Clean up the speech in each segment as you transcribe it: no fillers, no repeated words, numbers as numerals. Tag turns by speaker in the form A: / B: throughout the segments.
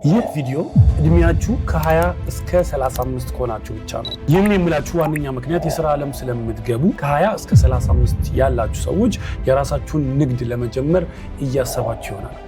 A: ይህ ቪዲዮ እድሜያችሁ ከ20 እስከ 35 ከሆናችሁ ብቻ ነው። ይህን የምላችሁ ዋነኛ ምክንያት የስራ ዓለም ስለምትገቡ ከ20 እስከ 35 ያላችሁ ሰዎች የራሳችሁን ንግድ ለመጀመር እያሰባችሁ ይሆናል።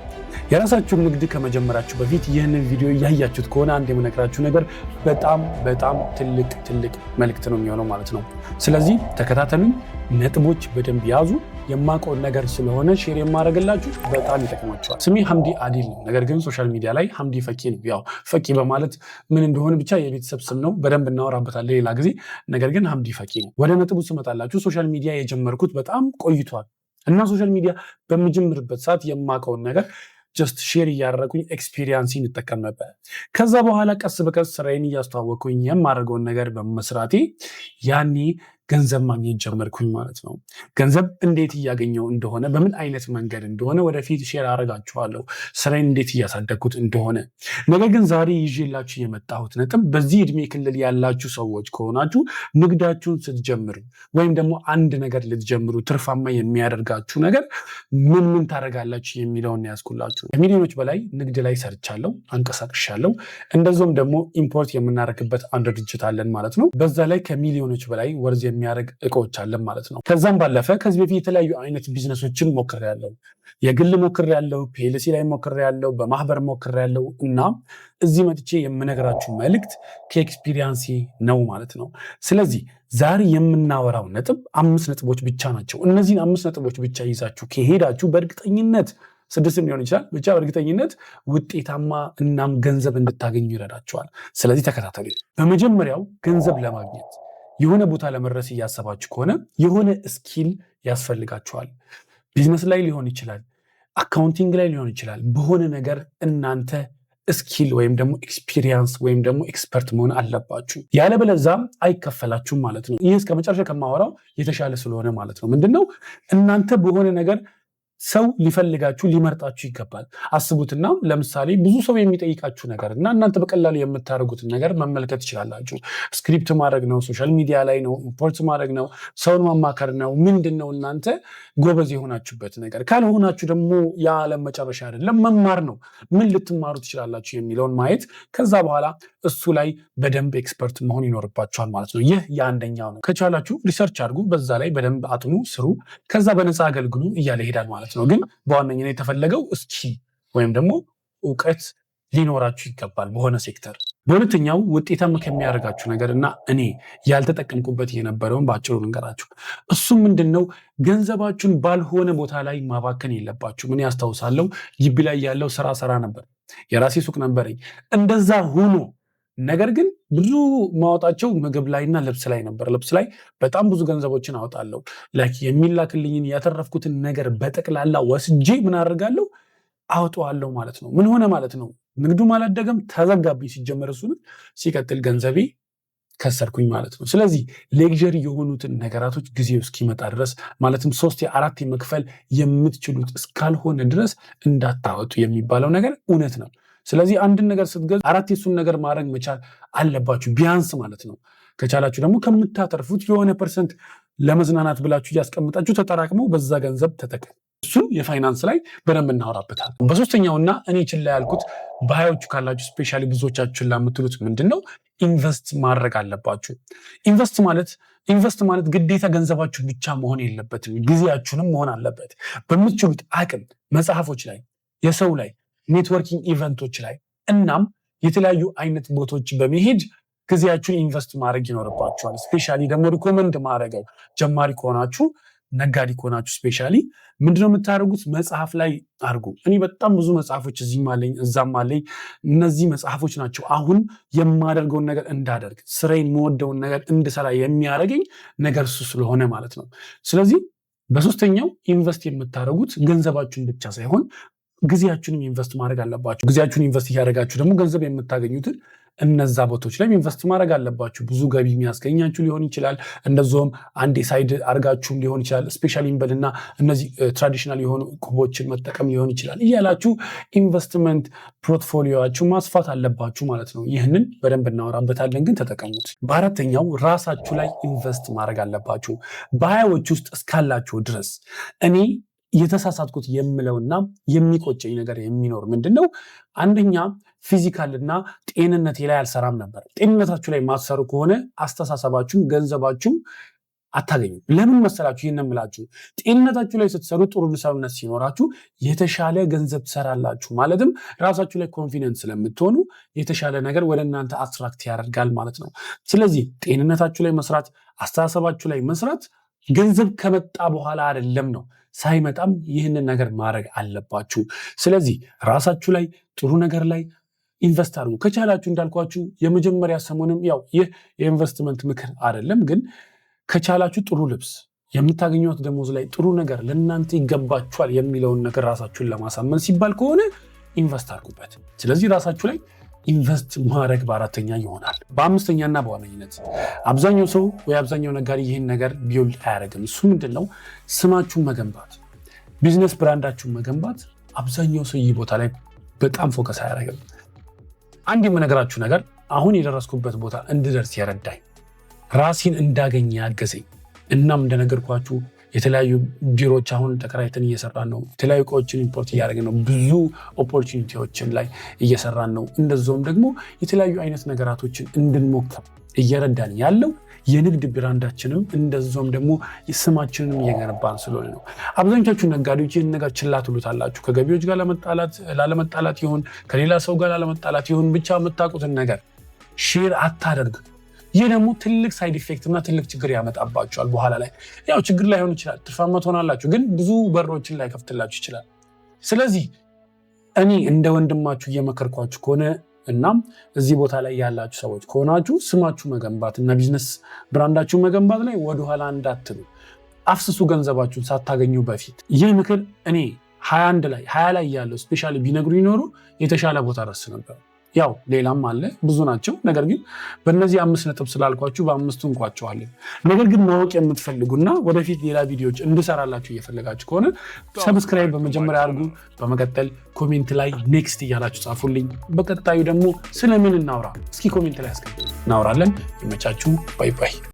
A: የራሳችሁን ንግድ ከመጀመራችሁ በፊት ይህንን ቪዲዮ እያያችሁት ከሆነ አንድ የምነግራችሁ ነገር በጣም በጣም ትልቅ ትልቅ መልእክት ነው የሚሆነው ማለት ነው። ስለዚህ ተከታተሉኝ፣ ነጥቦች በደንብ ያዙ። የማውቀውን ነገር ስለሆነ share የማደርግላችሁ በጣም ይጠቅማችኋል። ስሜ ሀምዲ አዲል ነው። ነገር ግን social media ላይ ሀምዲ ፈቂ ነው። ያው ፈቂ በማለት ምን እንደሆነ ብቻ የቤተሰብ ስም ነው። በደንብ እናወራበታለን ሌላ ጊዜ። ነገር ግን ሀምዲ ፈቂ ነው። ወደ ነጥቡ ስመጣላችሁ social media የጀመርኩት በጣም ቆይቷል እና social media በምጀምርበት ሰዓት የማውቀውን ነገር just share እያደረጉኝ experience እንጠቀም ነበር። ከዛ በኋላ ቀስ በቀስ ስራዬን እያስተዋወቅኩኝ የማደርገውን ነገር በመስራቴ ያኔ ገንዘብ ማግኘት ጀመርኩኝ ማለት ነው። ገንዘብ እንዴት እያገኘው እንደሆነ፣ በምን አይነት መንገድ እንደሆነ ወደፊት share አደርጋችኋለሁ፣ ስራዬን እንዴት እያሳደግኩት እንደሆነ። ነገር ግን ዛሬ ይዤላችሁ የመጣሁት ነጥብ በዚህ እድሜ ክልል ያላችሁ ሰዎች ከሆናችሁ ንግዳችሁን ስትጀምሩ ወይም ደግሞ አንድ ነገር ልትጀምሩ ትርፋማ የሚያደርጋችሁ ነገር ምን ምን ታደርጋላችሁ የሚለውን ያዝኩላችሁ። ከሚሊዮኖች በላይ ንግድ ላይ ሰርቻለሁ፣ አንቀሳቅሻለሁ። እንደዚሁም ደግሞ import የምናደርግበት አንድ ድርጅት አለን ማለት ነው። በዛ ላይ ከሚሊዮኖች በላይ worth የሚያደርግ እቃዎች አለን ማለት ነው። ከዛም ባለፈ ከዚህ በፊት የተለያዩ አይነት ቢዝነሶችን ሞክሬያለሁ። የግል ሞክሬያለሁ፣ PLC ላይ ሞክሬያለሁ፣ በማህበር ሞክሬያለሁ እና እዚህ መጥቼ የምነግራችሁ መልእክት ከ experience ኤ ነው ማለት ነው። ስለዚህ ዛሬ የምናወራው ነጥብ አምስት ነጥቦች ብቻ ናቸው። እነዚህን አምስት ነጥቦች ብቻ ይዛችሁ ከሄዳችሁ በእርግጠኝነት፣ ስድስትም ሊሆን ይችላል፣ ብቻ በእርግጠኝነት ውጤታማ እናም ገንዘብ እንድታገኙ ይረዳችኋል። ስለዚህ ተከታተሉ። በመጀመሪያው ገንዘብ ለማግኘት የሆነ ቦታ ለመድረስ እያሰባችሁ ከሆነ የሆነ skill ያስፈልጋችኋል። ቢዝነስ ላይ ሊሆን ይችላል፣ accounting ላይ ሊሆን ይችላል። በሆነ ነገር እናንተ skill ወይም ደግሞ experience ወይም ደግሞ expert መሆን አለባችሁ። ያለበለዚያም አይከፈላችሁም ማለት ነው። ይህ እስከ መጨረሻ ከማወራው የተሻለ ስለሆነ ማለት ነው። ምንድነው፣ እናንተ በሆነ ነገር ሰው ሊፈልጋችሁ ሊመርጣችሁ ይገባል። አስቡትና ለምሳሌ ብዙ ሰው የሚጠይቃችሁ ነገር እና እናንተ በቀላሉ የምታደርጉትን ነገር መመልከት ትችላላችሁ። Script ማድረግ ነው፣ social media ላይ ነው፣ import ማድረግ ነው፣ ሰውን ማማከር ነው። ምንድን ነው እናንተ ጎበዝ የሆናችሁበት ነገር? ካልሆናችሁ ደግሞ የዓለም መጨረሻ አይደለም፣ መማር ነው። ምን ልትማሩ ትችላላችሁ የሚለውን ማየት፣ ከዛ በኋላ እሱ ላይ በደንብ expert መሆን ይኖርባችኋል ማለት ነው። ይህ የአንደኛው ነው። ከቻላችሁ research አድርጉ፣ በዛ ላይ በደንብ አጥኑ፣ ስሩ፣ ከዛ በነፃ አገልግሉ እያለ ይሄዳል ማለት ነው። ግን በዋነኝነት የተፈለገው skill ወይም ደግሞ እውቀት ሊኖራችሁ ይገባል በሆነ ሴክተር። በሁለተኛው ውጤታማ ከሚያደርጋችሁ ነገር እና እኔ ያልተጠቀምኩበት የነበረውን በአጭሩ ልንገራችሁ። እሱም ምንድን ነው? ገንዘባችሁን ባልሆነ ቦታ ላይ ማባከን የለባችሁም። እኔ አስታውሳለሁ ግቢ ላይ ያለው ስራ ሰራ ነበር፣ የራሴ ሱቅ ነበረኝ። እንደዛ ሆኖ ነገር ግን ብዙ ማወጣቸው ምግብ ላይና ልብስ ላይ ነበር። ልብስ ላይ በጣም ብዙ ገንዘቦችን አወጣለሁ። Like የሚላክልኝን ያተረፍኩትን ነገር በጠቅላላ ወስጄ ምን አደርጋለሁ? አወጣዋለሁ ማለት ነው። ምን ሆነ ማለት ነው? ንግዱም አላደገም፣ ተዘጋብኝ ሲጀመር እሱ፣ ሲቀጥል ገንዘቤ ከሰርኩኝ ማለት ነው። ስለዚህ luxury የሆኑትን ነገራቶች ጊዜው እስኪመጣ ድረስ፣ ማለትም ሶስት የአራት መክፈል የምትችሉት እስካልሆነ ድረስ እንዳታወጡ የሚባለው ነገር እውነት ነው። ስለዚህ አንድን ነገር ስትገዙ አራት የሱን ነገር ማድረግ መቻል አለባችሁ ቢያንስ ማለት ነው። ከቻላችሁ ደግሞ ከምታተርፉት የሆነ percent ለመዝናናት ብላችሁ እያስቀምጣችሁ ተጠራቅመው በዛ ገንዘብ ተጠቀሙ። እሱን የፋይናንስ ላይ በደንብ እናወራበታል። በሶስተኛውና እኔ ችላ ያልኩት፣ በሀያዎቹ ካላችሁ specially ብዙዎቻችሁ ላምትሉት ምንድን ነው? Invest ማድረግ አለባችሁ። Invest ማለት ግዴታ ገንዘባችሁ ብቻ መሆን የለበትም፣ ጊዜያችሁንም መሆን አለበት። በምትችሉት አቅም መጽሐፎች ላይ፣ የሰው ላይ፣ networking event ኦች ላይ እናም የተለያዩ አይነት ቦታዎች በመሄድ ጊዜያችሁን invest ማድረግ ይኖርባችኋል። Specially ደግሞ recommend ማድረገው ጀማሪ ከሆናችሁ፣ ነጋዴ ከሆናችሁ specially ምንድነው የምታደርጉት? መጽሐፍ ላይ አድርጉ። እኔ በጣም ብዙ መጽሐፎች እዚህም አለኝ እዛም አለኝ። እነዚህ መጽሐፎች ናቸው አሁን የማደርገውን ነገር እንዳደርግ፣ ስራዬን የምወደውን ነገር እንድሰራ የሚያደርገኝ ነገር እሱ ስለሆነ ማለት ነው። ስለዚህ በሶስተኛው invest የምታደርጉት ገንዘባችሁን ብቻ ሳይሆን ጊዜያችሁንም invest ማድረግ አለባችሁ። ጊዜያችሁን invest እያደረጋችሁ ደግሞ ገንዘብ የምታገኙትን እነዛ ቦታዎች ላይ invest ማድረግ አለባችሁ። ብዙ ገቢ የሚያስገኛችሁ ሊሆን ይችላል። እንደዚሁም አንድ side አድርጋችሁም ሊሆን ይችላል። Specially እንበልና እነዚህ traditional የሆኑ እቁቦችን መጠቀም ሊሆን ይችላል እያላችሁ investment portfolio ኣችሁ ማስፋት አለባችሁ ማለት ነው። ይህንን በደንብ እናወራበታለን፣ ግን ተጠቀሙት። በአራተኛው ራሳችሁ ላይ invest ማድረግ አለባችሁ። በሀያዎች ውስጥ እስካላችሁ ድረስ እኔ የተሳሳትኩት የምለውና የሚቆጨኝ ነገር የሚኖር ምንድን ነው? አንደኛ Physical እና ጤንነቴ ላይ አልሰራም ነበር። ጤንነታችሁ ላይ ማትሰሩ ከሆነ አስተሳሰባችሁም ገንዘባችሁም አታገኙም። ለምን መሰላችሁ ይህን የምላችሁ? ጤንነታችሁ ላይ ስትሰሩ፣ ጥሩ ሰውነት ሲኖራችሁ የተሻለ ገንዘብ ትሰራላችሁ። ማለትም ራሳችሁ ላይ confident ስለምትሆኑ የተሻለ ነገር ወደ እናንተ attract ያደርጋል ማለት ነው። ስለዚህ ጤንነታችሁ ላይ መስራት፣ አስተሳሰባችሁ ላይ መስራት ገንዘብ ከመጣ በኋላ አይደለም ነው፣ ሳይመጣም ይህንን ነገር ማድረግ አለባችሁ። ስለዚህ ራሳችሁ ላይ ጥሩ ነገር ላይ invest አድርጉ። ከቻላችሁ እንዳልኳችሁ የመጀመሪያ ሰሞንም፣ ያው ይህ የኢንቨስትመንት ምክር አይደለም፣ ግን ከቻላችሁ ጥሩ ልብስ፣ የምታገኙት ደሞዝ ላይ ጥሩ ነገር ለእናንተ ይገባችኋል የሚለውን ነገር ራሳችሁን ለማሳመን ሲባል ከሆነ invest አድርጉበት። ስለዚህ ራሳችሁ ላይ invest ማድረግ በአራተኛ ይሆናል። በአምስተኛና በዋነኝነት አብዛኛው ሰው ወይ አብዛኛው ነጋዴ ይህን ነገር build አያደርግም። እሱ ምንድን ነው? ስማችሁን መገንባት፣ business brand ኣችሁን መገንባት። አብዛኛው ሰው ይህ ቦታ ላይ በጣም focus አያደርግም። አንድ የምነግራችሁ ነገር፣ አሁን የደረስኩበት ቦታ እንድደርስ የረዳኝ፣ ራሴን እንዳገኝ ያገዘኝ፣ እናም እንደነገርኳችሁ የተለያዩ ቢሮዎች አሁን ተከራይተን እየሰራን ነው። የተለያዩ እቃዎችን import እያደረግን ነው። ብዙ opportunity ዎችን ላይ እየሰራን ነው። እንደዚሁም ደግሞ የተለያዩ አይነት ነገራቶችን እንድንሞክር እየረዳን ያለው የንግድ brand ኣችንም እንደዚሁም ደግሞ ስማችንንም እየገነባን ስለሆነ ነው። አብዛኞቻችሁ ነጋዴዎች ይህን ነገር ችላ ትሉታላችሁ። ከገቢዎች ጋር ላለመጣላት ይሁን፣ ከሌላ ሰው ጋር ላለመጣላት ይሁን፣ ብቻ የምታውቁትን ነገር share አታደርጉ። ይህ ደግሞ ትልቅ side effect እና ትልቅ ችግር ያመጣባችኋል። በኋላ ላይ ያው ችግር ላይሆን ይችላል፣ ትርፋማ ትሆናላችሁ፣ ግን ብዙ በሮችን ላይከፍትላችሁ ይችላል። ስለዚህ እኔ እንደ ወንድማችሁ እየመከርኳችሁ ከሆነ፣ እናም እዚህ ቦታ ላይ ያላችሁ ሰዎች ከሆናችሁ፣ ስማችሁ መገንባት እና business brand ኣችሁ መገንባት ላይ ወደኋላ እንዳትሉ። አፍስሱ ገንዘባችሁን ሳታገኙ በፊት። ይህ ምክር እኔ 21 ላይ፣ 20 ላይ ያለው especially ቢነግሩኝ ኖሮ የተሻለ ቦታ ደርስ ነበር። ያው ሌላም አለ፣ ብዙ ናቸው። ነገር ግን በእነዚህ አምስት ነጥብ ስላልኳችሁ በአምስቱ እንቋጨዋለን። ነገር ግን ማወቅ የምትፈልጉና ወደፊት ሌላ ቪዲዮዎች እንድሰራላችሁ እየፈለጋችሁ ከሆነ subscribe በመጀመሪያ አድርጉ። በመቀጠል comment ላይ next እያላችሁ ጻፉልኝ። በቀጣዩ ደግሞ ስለምን እናውራ እስኪ comment ላይ አስቀምጡ፣ እናወራለን። ይመቻችሁ። Bye bye።